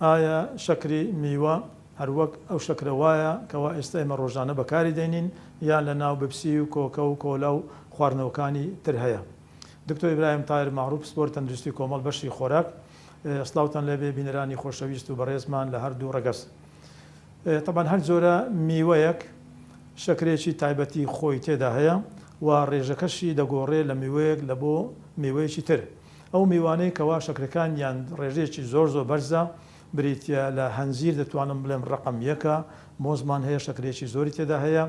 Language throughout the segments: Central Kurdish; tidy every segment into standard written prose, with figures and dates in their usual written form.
ئایا شەکری میوە هەر وەک ئەو شەکرە وایە کەوا ئێستا ئێمە ڕۆژانە بەکاری دەینین یان لە ناو بپسی و کۆکە و کۆلا و خواردنەوەکانی تر هەیە؟ دکتۆر ئیبراهیم تاهیر مەعروف پسپۆری تەندروستی کۆمەڵ بەشی خۆراک سڵاوتان لێبێ بینەرانی خۆشەویست و بەڕێزمان لە هەردوو ڕەگەز. تەبعەن هەر جۆرە میوەیەک شەکرێکی تایبەتی خۆی تێدا هەیە و ڕێژەکەشی دەگۆڕێ لە میوەیەک لە بۆ میوەیەکی تر. ئەو میوانەی کەوا شەکرەکانیان ڕێژەیەکی زۆر زۆر بەرزە بریتیە لە هەنجیر دەتوانم بڵێم ڕەقەم یەکە، مۆزمان هەیە شەکرێکی زۆری تێدا هەیە،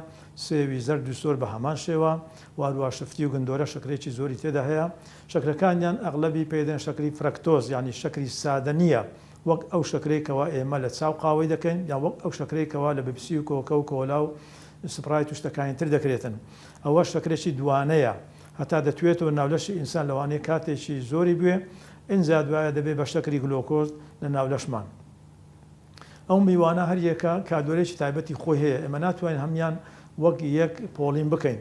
سێوی زەرد و سۆر بە هەمان شێوە، و هەروەها شفتی و گندۆرە شەکرێکی زۆری تێدا هەیە. شەکرەکانیان ئەغلەبی پێی دەڵێن شەکری فرەکتۆز یانی شەکری سادە نییە وەک ئەو شەکرەی کەوا ئێمە لە چا و قاوەی دەکەین یان وەک ئەو شەکرەی کەوا لە ببسی و کۆکە و کۆلا و سپرایت و شتەکانی تر دەکرێتن ئەوە شەکرێکی دوانەیە هەتا دەتوێتەوە ناو لەشی ئینسان لەوانەیە کاتێکی زۆری بوێ ئینجا دوایە دەبێ بە شەکری گلۆکۆز لە ناو لەشمان. ئەو میوانە هەر یەکە کالۆرێکی تایبەتی خۆی هەیە ئێمە ناتوانین هەموان وەک یەک پۆڵین بکەین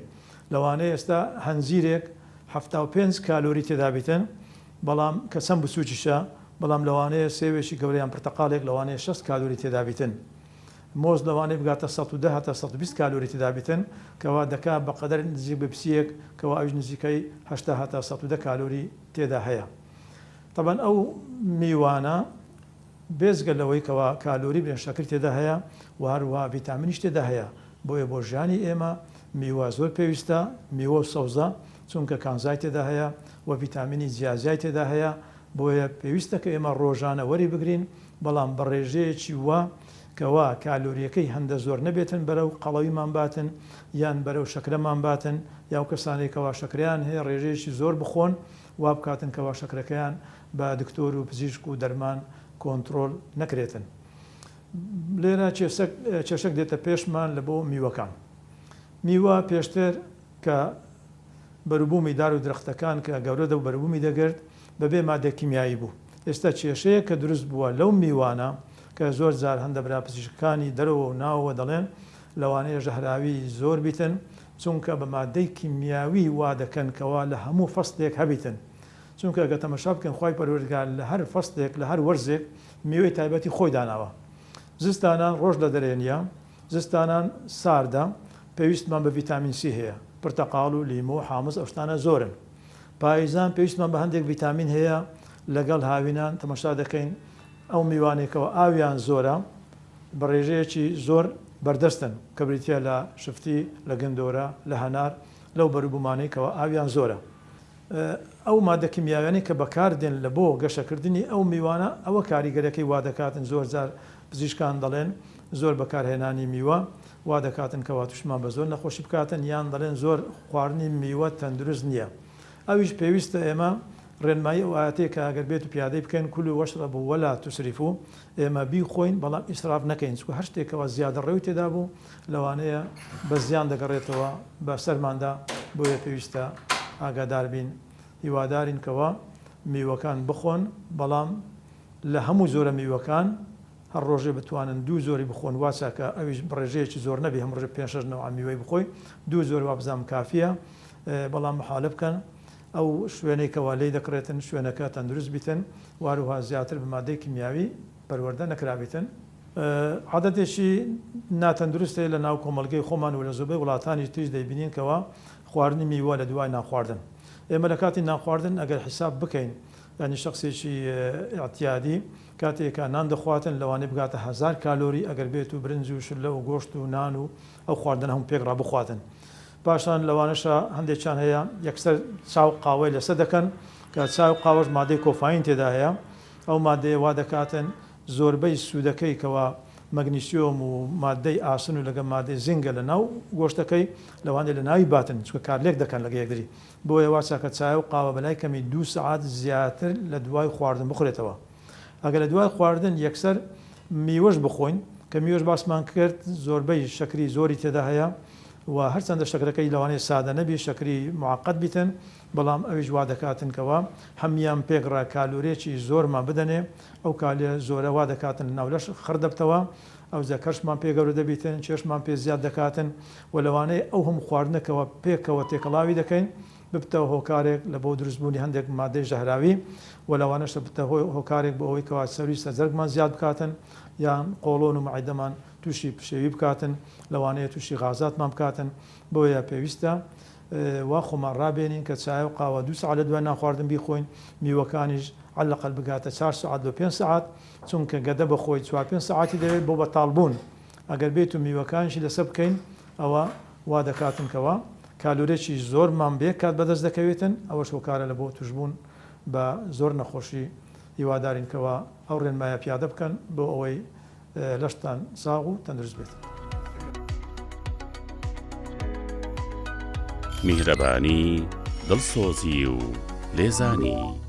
لەوانەیە ئێستا هەنجیرێک 75 کالۆری تێدا بیتن بەڵام کە چەند بچووکیشە بەڵام لەوانەیە سێوێکی گەورە یان پرتەقاڵێک لەوانەیە 60 کالۆری تێدا بیتن مۆز لەوانەیە بگاتە 110 هەتا 120 کالۆری تێدا بیتن کەوا دەکا بەقەدەر نزیک بە پسیەک کەوا ئەویش نزیکەی 80 هەتا 110 کالۆری تێدا هەیە تەبعەن ئەو میوانە بێجگە لەوەی کەوا کالۆری بێ شەکر تێدا هەیە و هەروەها ڤیتامینیش تێدا هەیە، بۆیە بۆ ژیانی ئێمە میوە زۆر پێویستە، میوە و سەوزە، چونکە کانزای تێدا هەیە و ڤیتامینی جیاجیای تێدا هەیە، بۆیە پێویستە کە ئێمە ڕۆژانە وەری بگرین، بەڵام بە ڕێژەیەکی وا کەوا کالۆریەکەی هەندە زۆر نەبێتن بەرەو قەڵەویمان باتن یان بەرەو شەکرەمان باتن، یا ئەو کەسانەی کەوا شەکرەیان هەیە ڕێژەیەکی زۆر بخۆن وا بکاتن کەوا شەکرەکەیان بە دکتۆر و پزیشک و دەرمان کۆنترۆل نەکرێتن. لێرە کێشەک دێتە پێشمان لە بۆ میوەکان. میوە پێشتر کە بەروبوومی دار و درەختەکان کە گەورە دەبوو بەروبوومی دەگرت بەبێ مادە کیمیایی بوو. ئێستا کێشەیەک کە دروست بووە لەو میوانە کە زۆر جار هەندە برا پزیشکەکانی دەرەوە و ناوەوە دەڵێن لەوانەیە ژەهراوی زۆر بیتن چونکە بە مادەی کیمیاوی وا دەکەن کەوا لە هەموو فەسلێک هەبیتن. چونکە گەر تەمەشا بکەین خوای پەروەردگار لە هەر فەسلێک لە هەر وەرزێک میوەی تایبەتی خۆی داناوە زستانان ڕۆژ لە دەرێ نیە زستانان ساردە پێویستمان بە ڤیتامین سی هەیە پرتەقاڵ و لیمۆ و حامز ئەو شتانە زۆرن پاییزان پێویستمان بە هەندێک ڤیتامین هەیە لەگەڵ هاوینان تەمەشا دەکەین ئەو میوانێکەوە ئاویان زۆرە بە ڕێژەیەکی زۆر بەردەستن کە بریتیە لە شفتی لە گندۆرە لە هەنار لەو بەروبوومانەی کەوا ئاویان زۆرە. ئەو مادە کیمیاویانەی کە بەکاردێن لە بۆ گەشەکردنی ئەو میوانە ئەوە کاریگەرەکەی وادەکاتن زۆر جار پزیشکان دەڵێن زۆر بەکارهێنانی میوە وادەکاتن کەوا توشمان بە زۆر نەخۆشی بکاتن یان دەڵێن زۆر خواردنی میوە تەندروست نییە ئەویش پێویستە ئێمە ڕێنمایی ئەو ئایەتەیە کە ئەگەر بێت و پیادەی بکەین کلوا واشربوا ولا تسرفوا ئێمە بیخۆین بەڵام ئیسراف نەکەین چونکە هەر شتێک کەوا زیادەڕەوی تێدا بوو لەوانەیە بە زیان دەگەڕێتەوە بە سەرماندا بۆیە پێویستە ئاگادار بین هیوادارین کەوا میوەکان بخۆن بەڵام لە هەموو جۆرە میوەکان هەر ڕۆژێ بتوانن دوو جۆری بخۆن وا چاکە ئەویش بڕێژەیەکی زۆر نەبی هەم ڕۆژێ پێنج شەش نەوعە میوەی بخۆی دوو جۆر وابزانم کافیە بەڵام محالە بکەن ئەو شوێنەی کەوا لێی دەکڕێتن شوێنەکە تەندروست بیتن واروها زیاتر بە مادەی کیمیاوی پەروەردە نەکرابیتن. عادەتێکی ناتەندروست هەیە لە ناو کۆمەڵگەی خۆمان و لە زۆربەی وڵاتانی تریش دەیبینین کەوا خواردنی میوە لە دوای نان خواردن ئێمە لە کاتی نان خواردن ئەگەر حیساب بکەین یانی شەخسێکی ئیعتیادی کاتێک کە نان دەخواتن لەوانەیە بگاتە 1000 کالۆری ئەگەر بێت و برنج و شلە و گۆشت و نان و ئەو خواردنە هەموو پێکڕا بخواتن پاشان لەوانەشە هەندێکیان هەیە یەکسەر چا و قاوەی لەسەر دەکەن کە چا و قاوەش مادەی کۆفاین تێدا هەیە ئەو مادەیە وا دەکاتن زۆربەی سوودەکەی کەوا مەگنیسیۆم و مادەی ئاسن و لەگەڵ مادەی زینگە لە ناو گۆشتەکەی لەوانەیە لە ناوی باتن چونکە کارلێک دەکەن لەگە یەکتری بۆیە وا چاکە چای و قاوە بەلای کەمی دوو سەعات زیاتر لە دوای خواردن بخورێتەوە ئەگەر لە دوای خواردن یەکسەر میوەش بخۆین کە میوەش باسمان کرد زۆربەی شەکری زۆری تێدا هەیە و هەرچەندە شەکرەکەی لەوانەیە سادە نەبی شەکری معقد بیتن بەڵام ئەویش وا دەکاتن کەوا هەمیان پێکڕا کالۆرێکی زۆرمان بدەنێ ئەو کالێ زۆرە وا دەکاتن لەناو لەش خڕ دەبتەوە ئەوجا کەرشمان پێ گەورە دەبیتن کێشمان پێ زیاد دەکاتن و لەوانەیە ئەو هەموو خواردنە کەوا پێکەوە تێکەڵاوی دەکەین. ببتە هۆکارێک لە بۆ دروست بوونی هەندێک مادەی ژەهراوی و لەوانەشە ببتە هۆکارێک بۆ ئەوەی کەوا چەوری سەر جەرگمان زیاد بکاتن یان قۆڵۆن و مەعیدەمان تووشی پشێوی بکاتن لەوانەیە تووشی غازاتمان بکاتن بۆیە پێویستە وا خۆمان ڕابێنین کە چای و قاوە دوو سەعات لە دوای نان خواردن بیخۆین میوەکانیش عەلەقەل بگاتە چار سەعات لۆ پێنج سەعات چونکە گەدە بەخۆی چوار پێنج سەعاتی دەوێت بۆ بەتاڵ بوون ئەگەر بێت و میوەکانیشی لەسەر بکەین ئەوە وا دەکاتن کەوا کالۆرێکی زۆرمان بێ کات بەدەست دەکەوێتن ئەوەش هۆکارە لە بۆ توشبوون بە زۆر نەخۆشی هیوادارین کەوا ئەو ڕێنمایە پیادە بکەن بۆ ئەوەی لەشتان ساغ و تەندروست بێت. میهرەبانی، دڵسۆزی و لێزانی.